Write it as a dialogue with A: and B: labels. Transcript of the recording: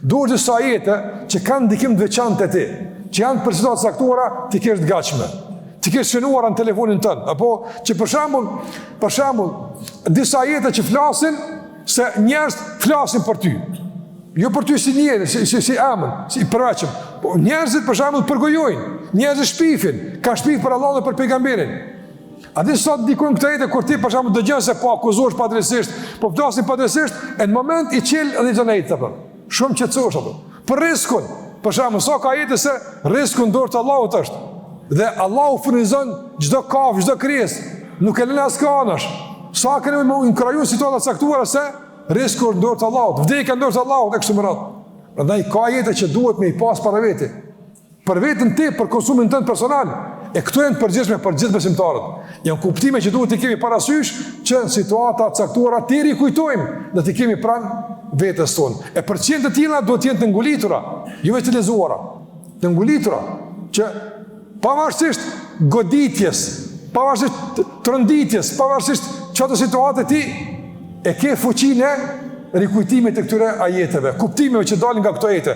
A: Duhet disa ajete që kanë ndikim të veçantë te ti, që janë për situata të caktuara, t'i kesh të gatshme. T'i kesh shënuara në telefonin tënd, apo që për shembull, për shembull, disa ajete që flasin se njerëzit flasin për ty. Jo për ty si njeri, si si, si emër, si i përveçëm. Po njerëzit për shembull përgojojnë, njerëzit shpifin, kanë shpif për Allahun dhe për pejgamberin. A di sa ndikojnë këto ajete kur ti për shembull dëgjon se po akuzohesh padrejtësisht, po flasin padrejtësisht, e në moment i çel edhe i ajetet apo. Shumë qetësohesh apo. Për rrizkun, për shembull, sa ka ajete se rrizku në dorë të Allahut është. Dhe Allahu furnizon çdo kafshë, çdo krijesë, nuk e lën askënd anash. Sa ka nevojë me u inkuraju situata të caktuara se rrizku është në dorë të Allahut, vdekja në dorë të Allahut e kështu me radhë. Prandaj ka ajete që duhet me i pas para veti. Për veten ti, për konsumin tënd personal. E këto janë të përgjithshme për gjithë besimtarët. Janë kuptime që duhet t'i kemi parasysh që në situata të caktuara t'i rikujtojmë dhe t'i kemi pranë vetes tonë. E për të qenë të tilla duhet të jenë të ngulitura, jo veç të lexuara. Të ngulitura që pavarësisht goditjes, pavarësisht tronditjes, pavarësisht çdo situate ti e ke fuqinë e rikujtimit të këtyre ajeteve, kuptimeve që dalin nga këto ajete.